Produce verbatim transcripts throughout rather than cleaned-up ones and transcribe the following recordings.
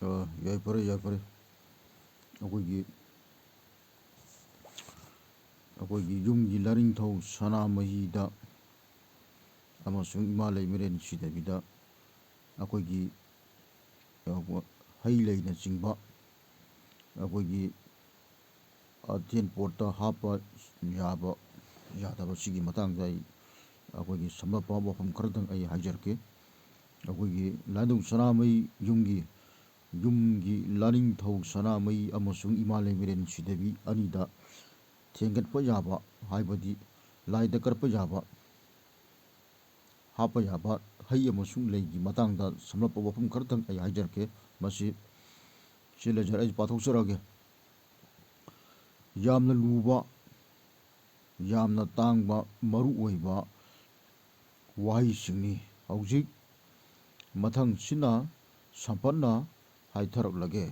ꯑ, ꯌꯥꯏꯐꯔꯦ, ꯌꯥꯏꯐꯔꯦ꯫ ꯑꯩꯈꯣꯏꯒꯤ, ꯑꯩꯈꯣꯏꯒꯤ ꯌꯨꯝꯒꯤ ꯂꯥꯏꯅꯤꯡꯊꯧ ꯁꯅꯥꯃꯍꯤꯗ ꯑꯃꯁꯨꯡ ꯏꯃꯥ ꯂꯩꯃꯔꯦꯟ ꯁꯤꯗꯕꯤꯗ ꯑꯩꯈꯣꯏꯒꯤ, ꯑ, ꯍꯩ ꯂꯩꯅꯆꯤꯡꯕ ꯑꯩꯈꯣꯏꯒꯤ ꯑꯊꯦꯟ ꯄꯣꯠꯇ ꯍꯥꯞꯄ ꯌꯥꯕ ꯌꯥꯗꯕ ꯁꯤꯒꯤ ꯃꯇꯥꯡꯗ ꯑꯩ ꯑꯩꯈꯣꯏꯒꯤ ꯁꯝꯂꯞꯄ ꯋꯥꯐꯝ ꯈꯔꯗꯪ ꯑꯩ ꯍꯥꯏꯖꯔꯛꯀꯦ꯫ ꯑꯩꯈꯣꯏꯒꯤ ꯂꯥꯏꯅꯤꯡꯊꯧ ꯁꯅꯥꯃꯍꯤ ꯌꯨꯝꯒꯤ, ꯌꯨꯝꯒꯤ ꯂꯥꯏꯅꯤꯡꯊꯧ ꯁꯅꯥꯃꯍꯤ ꯑꯃꯁꯨꯡ ꯏꯃꯥ ꯂꯩꯃꯔꯦꯟ ꯁꯤꯗꯕꯤ ꯑꯅꯤꯗ ꯊꯦꯡꯒꯠꯄ ꯌꯥꯕ, ꯍꯥꯏꯕꯗꯤ ꯂꯥꯏꯗ ꯀꯠꯄ ꯌꯥꯕ, ꯍꯥꯞꯄ ꯌꯥꯕ ꯍꯩ ꯑꯃꯁꯨꯡ ꯂꯩꯒꯤ ꯃꯇꯥꯡꯗ ꯁꯝꯂꯞꯄ ꯋꯥꯐꯝ ꯈꯔꯗꯪ ꯑꯩ ꯍꯥꯏꯖꯔꯛꯀꯦ꯫ ꯃꯁꯤ ꯁꯤ ꯂꯩꯖꯔꯦ, ꯑꯩ ꯄꯥꯊꯣꯛꯆꯔꯛꯑꯒꯦ꯫ ꯌꯥꯝꯅ ꯂꯨꯕ, ꯌꯥꯝꯅ ꯇꯥꯡꯕ, ꯃꯔꯨ ꯑꯣꯏꯕ ꯋꯥꯍꯩꯁꯤꯡꯅꯤ꯫ ꯍꯧꯖꯤꯛ ꯃꯊꯪꯁꯤꯅ ꯁꯝꯄꯠꯅ ꯍꯥꯏꯊꯔꯛꯂꯒꯦ꯫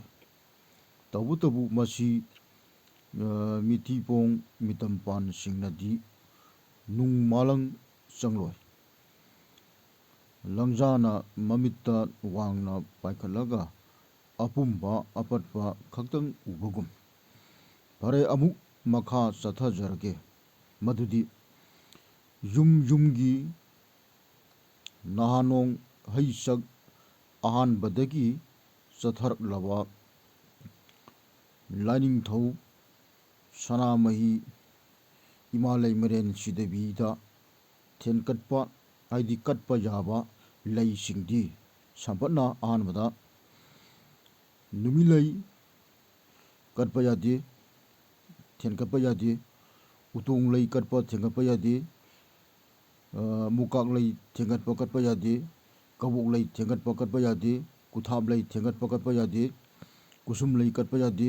ꯇꯧꯕꯇꯕꯨ ꯃꯁꯤ, ꯑ, ꯃꯤꯊꯤꯄꯣꯡ ꯃꯤꯇꯝꯄꯥꯟꯁꯤꯡꯅꯗꯤ ꯅꯨꯡ ꯃꯥꯂꯪ ꯆꯪꯂꯣꯏ꯫ ꯂꯪꯖꯥꯅ ꯃꯃꯤꯠꯇ ꯋꯥꯡꯅ ꯄꯥꯏꯈꯠꯂꯒ ꯑꯄꯨꯝꯕ ꯑꯄꯠꯄ ꯈꯛꯇꯪ ꯎꯕꯒꯨꯝ꯫ ꯐꯔꯦ, ꯑꯃꯨꯛ ꯃꯈꯥ ꯆꯠꯊꯖꯔꯒꯦ꯫ ꯃꯗꯨꯗꯤ ꯌꯨꯝ ꯌꯨꯝꯒꯤ ꯅꯍꯥꯅꯣꯡ ꯍꯩꯁꯛ ꯑꯍꯥꯟꯕꯗꯒꯤ ꯆꯠꯊꯔꯛꯂꯕ ꯂꯥꯏꯅꯤꯡꯊꯧ ꯁꯅꯥꯃꯍꯤ ꯏꯃꯥ ꯂꯩꯃꯔꯦꯟ ꯁꯤꯗꯕꯤꯗ ꯊꯦꯟꯒꯠꯄ, ꯍꯥꯏꯗꯤ ꯀꯠꯄ ꯌꯥꯕ ꯂꯩꯁꯤꯡꯗꯤ, ꯁꯝꯄꯠꯅ ꯑꯍꯥꯟꯕꯗ ꯅꯨꯃꯤꯠꯂꯩ ꯀꯠꯄ ꯌꯥꯗꯦ, ꯊꯦꯟꯒꯠꯄ ꯌꯥꯗꯦ꯫ ꯎꯇꯣꯡ ꯂꯩ ꯀꯠꯄ, ꯊꯦꯟꯒꯠꯄ ꯌꯥꯗꯦ꯫ ꯑ, ꯃꯨꯀꯥꯛ ꯂꯩ ꯊꯦꯡꯒꯠꯄ ꯀꯠꯄ ꯌꯥꯗꯦ꯫ ꯀꯕꯣꯛ ꯂꯩ ꯊꯦꯡꯒꯠꯄ ꯀꯠꯄ ꯌꯥꯗꯦ꯫ ꯀꯨꯊꯥꯞ ꯂꯩ ꯊꯦꯡꯒꯠꯄ ꯀꯠꯄ ꯌꯥꯗꯦ꯫ ꯀꯨꯁꯨꯝ ꯂꯩ ꯀꯠꯄ ꯌꯥꯗꯦ꯫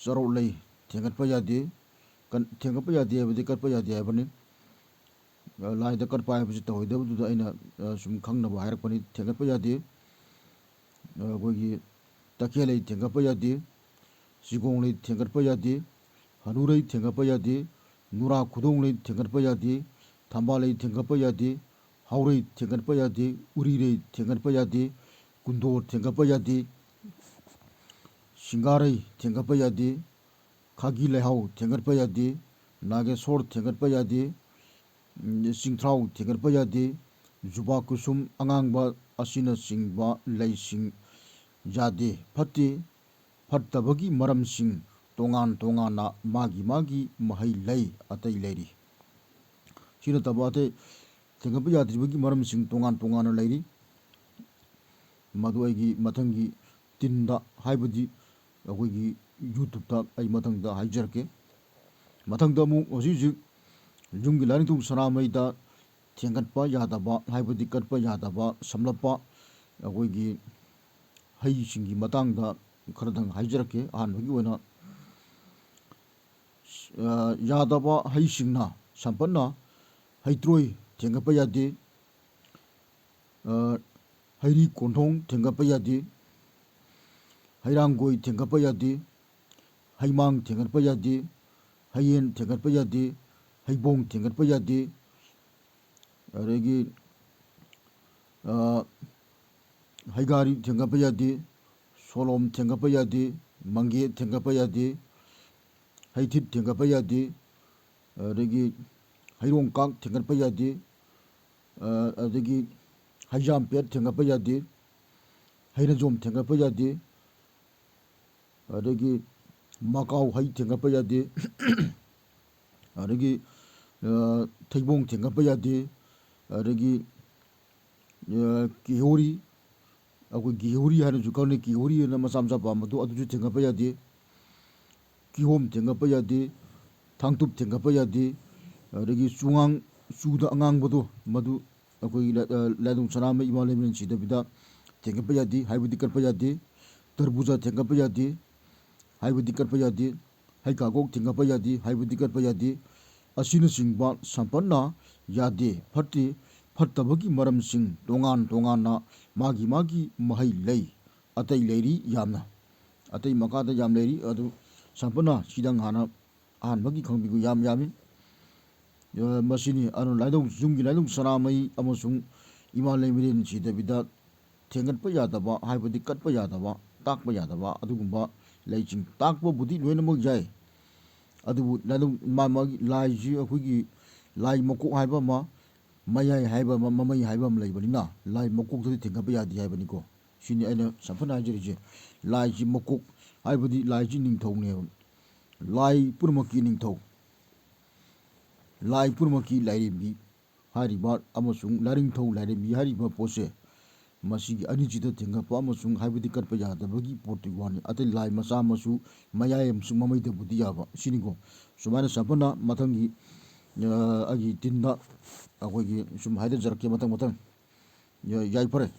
ꯆꯔꯣꯠ ꯂꯩ ꯊꯦꯡꯒꯠꯄ ꯌꯥꯗꯦ꯫ ꯀꯟ-, ꯊꯦꯡꯒꯠꯄ ꯌꯥꯗꯦ ꯍꯥꯏꯕꯗꯤ ꯀꯠꯄ ꯌꯥꯗꯦ ꯍꯥꯏꯕꯅꯤ꯫ ꯑ, ꯂꯥꯏꯗ ꯀꯠꯄ ꯍꯥꯏꯕꯁꯤ ꯇꯧꯔꯣꯏꯗꯕꯗꯨꯗ ꯑꯩꯅ, ꯑ, ꯁꯨꯝ ꯈꯪꯅꯕ ꯍꯥꯏꯔꯛꯄꯅꯤ꯫ ꯊꯦꯡꯒꯠꯄ ꯌꯥꯗꯦ꯫ ꯑ, ꯑꯩꯈꯣꯏꯒꯤ ꯇꯈꯦꯜ ꯂꯩ ꯊꯦꯡꯒꯠꯄ ꯌꯥꯗꯦ꯫ ꯆꯤꯒꯣꯡ ꯂꯩ ꯊꯦꯡꯒꯠꯄ ꯌꯥꯗꯦ꯫ ꯍꯅꯨꯔꯩ ꯊꯦꯡꯒꯠꯄ ꯌꯥꯗꯦ꯫ ꯅꯨꯔꯥ ꯈꯨꯗꯣꯡ ꯂꯩ ꯊꯦꯡꯒꯠꯄ ꯌꯥꯗꯦ꯫ ꯊꯝꯕꯥꯜ ꯂꯩ ꯊꯦꯡꯒꯠꯄ ꯌꯥꯗꯦ꯫ ꯍꯥꯎꯔꯩ ꯊꯦꯡꯒꯠꯄ ꯌꯥꯗꯦ꯫ ꯎꯔꯤ ꯂꯩ ꯊꯦꯡꯒꯠꯄ ꯌꯥꯗꯦ꯫ ꯀꯨꯟꯗꯣ ꯊꯦꯡꯒꯠꯄ ꯌꯥꯗꯦ꯫ ꯁꯤꯡꯒꯥꯔꯩ ꯊꯦꯡꯒꯠꯄ ꯌꯥꯗꯦ, ꯈꯥꯒꯤ ꯂꯩꯍꯥꯎ ꯊꯦꯡꯒꯠꯄ ꯌꯥꯗꯦ, ꯅꯥꯒꯦꯁꯣꯔ ꯊꯦꯡꯒꯠꯄ ꯌꯥꯗꯦ, ꯎꯝ, ꯆꯤꯡꯊ꯭ꯔꯥꯎ ꯊꯦꯡꯒꯠꯄ ꯌꯥꯗꯦ, ꯖꯨꯕꯥ ꯀꯨꯁꯨꯝ ꯑꯉꯥꯡꯕ ꯑꯁꯤꯅꯆꯤꯡꯕ ꯂꯩꯁꯤꯡ ꯌꯥꯗꯦ, ꯐꯠꯇꯦ꯫ ꯐꯠꯇꯕꯒꯤ ꯃꯔꯝꯁꯤꯡ ꯇꯣꯉꯥꯟ ꯇꯣꯉꯥꯟꯅ ꯃꯥꯒꯤ ꯃꯥꯒꯤ ꯃꯍꯩ ꯂꯩ, ꯑꯇꯩ ꯂꯩꯔꯤ꯫ ꯁꯤ ꯅꯠꯇꯕ ꯑꯇꯩ ꯊꯦꯡꯒꯠꯄ ꯌꯥꯗ꯭ꯔꯤꯕꯒꯤ ꯃꯔꯝꯁꯤꯡ ꯇꯣꯉꯥꯟ ꯇꯣꯉꯥꯟꯅ ꯂꯩꯔꯤ꯫ ꯃꯗꯨ ꯑꯩꯒꯤ ꯃꯊꯪꯒꯤ ꯇꯤꯟꯗ, ꯍꯥꯏꯕꯗꯤ ꯑꯩꯈꯣꯏꯒꯤ YouTubeꯇ ꯑꯩ ꯃꯊꯪꯗ ꯍꯥꯏꯖꯔꯛꯀꯦ꯫ ꯃꯊꯪꯗ ꯑꯃꯨꯛ ꯍꯧꯖꯤꯛ ꯍꯧꯖꯤꯛ ꯌꯨꯝꯒꯤ ꯂꯥꯏꯅꯤꯡꯊꯧ ꯁꯅꯥꯃꯩꯗ ꯊꯦꯡꯒꯠꯄ ꯌꯥꯗꯕ, ꯍꯥꯏꯕꯗꯤ ꯀꯠꯄ ꯌꯥꯗꯕ, ꯁꯝꯂꯞꯄ ꯑꯩꯈꯣꯏꯒꯤ ꯍꯩꯁꯤꯡꯒꯤ ꯃꯇꯥꯡꯗ ꯈꯔꯗꯪ ꯍꯥꯏꯖꯔꯛꯀꯦ꯫ ꯑꯍꯥꯟꯕꯒꯤ ꯑꯣꯏꯅ, ꯑ, ꯌꯥꯗꯕ ꯍꯩꯁꯤꯡꯅ ꯁꯝꯄꯠꯅ ꯍꯩꯇ꯭ꯔꯣꯏ ꯊꯦꯡꯒꯠꯄ ꯌꯥꯗꯦ, ꯑ, ꯍꯩꯔꯤ ꯀꯣꯟꯊꯣꯡ ꯊꯦꯡꯒꯠꯄ ꯌꯥꯗꯦ, ꯍꯩꯔꯥꯡꯒꯣꯏ ꯊꯦꯡꯒꯠꯄ ꯌꯥꯗꯦ, ꯍꯩꯃꯥꯡ ꯊꯦꯡꯒꯠꯄ ꯌꯥꯗꯦ, ꯍꯩꯌꯦꯟ ꯊꯦꯡꯒꯠꯄ ꯌꯥꯗꯦ, ꯍꯩꯕꯣꯡ ꯊꯦꯡꯒꯠꯄ ꯌꯥꯗꯦ, ꯑꯗꯒꯤ, ꯑ, ꯍꯩꯒꯥꯔꯤ ꯊꯦꯡꯒꯠꯄ ꯌꯥꯗꯦ, ꯁꯣꯂꯣꯝ ꯊꯦꯡꯒꯠꯄ ꯌꯥꯗꯦ, ꯃꯪꯒꯦ ꯊꯦꯡꯒꯠꯄ ꯌꯥꯗꯦ, ꯍꯩꯊꯤꯠ ꯊꯦꯡꯒꯠꯄ ꯌꯥꯗꯦ, ꯑꯗꯒꯤ ꯍꯩꯔꯣꯡꯀꯥꯛ ꯊꯦꯡꯒꯠꯄ ꯌꯥꯗꯦ, ꯑ, ꯑꯗꯒꯤ ꯍꯩꯖꯥꯝꯄꯦꯠ ꯊꯦꯡꯒꯠꯄ ꯌꯥꯗꯦ, ꯍꯩꯅꯖꯣꯝ ꯊꯦꯡꯒꯠꯄ ꯌꯥꯗꯦ, ꯑꯗꯒꯤ ꯃꯀꯥꯎ ꯍꯩ ꯊꯦꯡꯒꯠꯄ ꯌꯥꯗꯦ, ꯑꯗꯒꯤ, ꯑ, ꯊꯩꯕꯣꯡ ꯊꯦꯡꯒꯠꯄ ꯌꯥꯗꯦ, ꯑꯗꯒꯤ, ꯑ, ꯀꯤꯍꯣꯔꯤ, ꯑꯩꯈꯣꯏ ꯒꯤꯍꯣꯔꯤ ꯍꯥꯏꯅꯁꯨ ꯈꯪꯅꯩ, ꯀꯤꯍꯣꯔꯤ ꯍꯥꯏꯅ ꯃꯆꯥ ꯃꯆꯥ ꯄꯥꯟꯕꯗꯣ, ꯑꯗꯨꯁꯨ ꯊꯦꯡꯒꯠꯄ ꯌꯥꯗꯦ, ꯀꯤꯍꯣꯝ ꯊꯦꯡꯒꯠꯄ ꯌꯥꯗꯦ, ꯊꯥꯡꯇꯨꯞ ꯊꯦꯡꯒꯠꯄ ꯌꯥꯗꯦ, ꯑꯗꯒꯤ ꯆꯨꯉꯥꯡ, ꯆꯨꯗ ꯑꯉꯥꯡꯕꯗꯣ, ꯃꯗꯨ ꯑꯩꯈꯣꯏꯒꯤ ꯂꯥ-, ꯑ, ꯂꯥꯏꯅꯤꯡꯊꯧ ꯁꯅꯥꯃꯍꯤ ꯏꯃꯥ ꯂꯩꯃꯔꯦꯟ ꯁꯤꯗꯕꯤꯗ ꯊꯦꯡꯒꯠꯄ ꯌꯥꯗꯦ, ꯍꯥꯏꯕꯗꯤ ꯀꯠꯄ ꯌꯥꯗꯦ, ꯇꯔꯕꯨꯖꯥ ꯊꯦꯡꯒꯠꯄ ꯌꯥꯗꯦ, ꯍꯥꯏꯕꯗꯤ ꯀꯠꯄ ꯌꯥꯗꯦ, ꯍꯩꯈꯥꯒꯣꯛ ꯊꯦꯡꯒꯠꯄ ꯌꯥꯗꯦ, ꯍꯥꯏꯕꯗꯤ ꯀꯠꯄ ꯌꯥꯗꯦ, ꯑꯁꯤꯅꯆꯤꯡꯕ ꯁꯝꯄꯠꯅ ꯌꯥꯗꯦ, ꯐꯠꯇꯦ꯫ ꯐꯠꯇꯕꯒꯤ ꯃꯔꯝꯁꯤꯡ ꯇꯣꯉꯥꯟ ꯇꯣꯉꯥꯟꯅ ꯃꯥꯒꯤ ꯃꯥꯒꯤ ꯃꯍꯩ ꯂꯩ, ꯑꯇꯩ ꯂꯩꯔꯤ ꯌꯥꯝꯅ, ꯑꯇꯩ ꯃꯈꯥꯗ ꯌꯥꯝ ꯂꯩꯔꯤ, ꯑꯗꯨ ꯁꯝꯄꯠꯅ ꯁꯤꯗꯪ ꯍꯥꯟꯅ ꯑꯍꯥꯟꯕꯒꯤ ꯈꯪꯕꯤꯌꯨ꯫ ꯌꯥꯝ ꯌꯥꯝꯃꯤ꯫ ꯑ, ꯃꯁꯤꯅꯤ꯫ ꯑꯗꯨꯅ ꯂꯥꯏꯅꯤꯡꯊꯧ, ꯌꯨꯝꯒꯤ ꯂꯥꯏꯅꯤꯡꯊꯧ ꯁꯅꯥꯃꯍꯤ ꯑꯃꯁꯨꯡ ꯏꯃꯥ ꯂꯩꯃꯔꯦꯟ ꯁꯤꯗꯕꯤꯗ ꯊꯦꯡꯒꯠꯄ ꯌꯥꯗꯕ, ꯍꯥꯏꯕꯗꯤ ꯀꯠꯄ ꯌꯥꯗꯕ, ꯇꯥꯛꯄ ꯌꯥꯗꯕ ꯑꯗꯨꯒꯨꯝꯕ ꯂꯩꯁꯤꯡ ꯇꯥꯛꯄꯕꯨꯗꯤ ꯂꯣꯏꯅꯃꯛ ꯌꯥꯏ꯫ ꯑꯗꯨꯕꯨ ꯂꯥꯏꯅꯤꯡ-, ꯃꯥ-, ꯃꯥꯒꯤ ꯂꯥꯏꯁꯤ ꯑꯩꯈꯣꯏꯒꯤ ꯂꯥꯏ ꯃꯀꯣꯛ ꯍꯥꯏꯕ ꯑꯃ, ꯃꯌꯥꯏ ꯍꯥꯏꯕ ꯑꯃ, ꯃꯃꯩ ꯍꯥꯏꯕ ꯑꯃ ꯂꯩꯕꯅꯤꯅ, ꯂꯥꯏ ꯃꯀꯣꯛꯇꯗꯤ ꯊꯦꯡꯒꯠꯄ ꯌꯥꯗꯦ ꯍꯥꯏꯕꯅꯤꯀꯣ꯫ ꯁꯤꯅꯤ ꯑꯩꯅ ꯁꯝꯐꯠꯅ ꯍꯥꯏꯖꯔꯤꯁꯦ꯫ ꯂꯥꯏꯁꯤ ꯃꯀꯣꯛ ꯍꯥꯏꯕꯗꯤ ꯂꯥꯏꯁꯤ ꯅꯤꯡꯊꯧꯅꯦꯕ꯫ ꯂꯥꯏ ꯄꯨꯝꯅꯃꯛꯀꯤ ꯅꯤꯡꯊꯧ, ꯂꯥꯏ ꯄꯨꯝꯅꯃꯛꯀꯤ ꯂꯥꯏꯔꯦꯝꯕꯤ ꯍꯥꯏꯔꯤꯕ ꯑꯃꯁꯨꯡ ꯂꯥꯏꯅꯤꯡꯊꯧ ꯂꯥꯏꯔꯦꯝꯕꯤ ꯍꯥꯏꯔꯤꯕ ꯄꯣꯠꯁꯦ, ꯃꯁꯤꯒꯤ ꯑꯅꯤꯁꯤꯗ ꯊꯦꯡꯒꯠꯄ ꯑꯃꯁꯨꯡ ꯍꯥꯏꯕꯗꯤ ꯀꯠꯄ ꯌꯥꯗꯕꯒꯤ ꯄꯣꯠꯇꯨꯒꯤ ꯋꯥꯅꯤ꯫ ꯑꯇꯩ ꯂꯥꯏ ꯃꯆꯥ ꯃꯁꯨ, ꯃꯌꯥꯏ ꯑꯃꯁꯨꯡ ꯃꯃꯩꯗꯕꯨꯗꯤ ꯌꯥꯕ꯫ ꯁꯤꯅꯤꯀꯣ꯫ ꯁꯨꯃꯥꯏꯅ ꯁꯝꯐꯠꯅ ꯃꯊꯪꯒꯤ, ꯑ, ꯑꯩꯒꯤ ꯇꯤꯟꯗ ꯑꯩꯈꯣꯏꯒꯤ ꯁꯨꯝ ꯍꯥꯏꯗꯖꯔꯛꯀꯦ ꯃꯊꯪ ꯃꯊꯪ꯫ ꯌꯥ-, ꯌꯥꯏꯐꯔꯦ꯫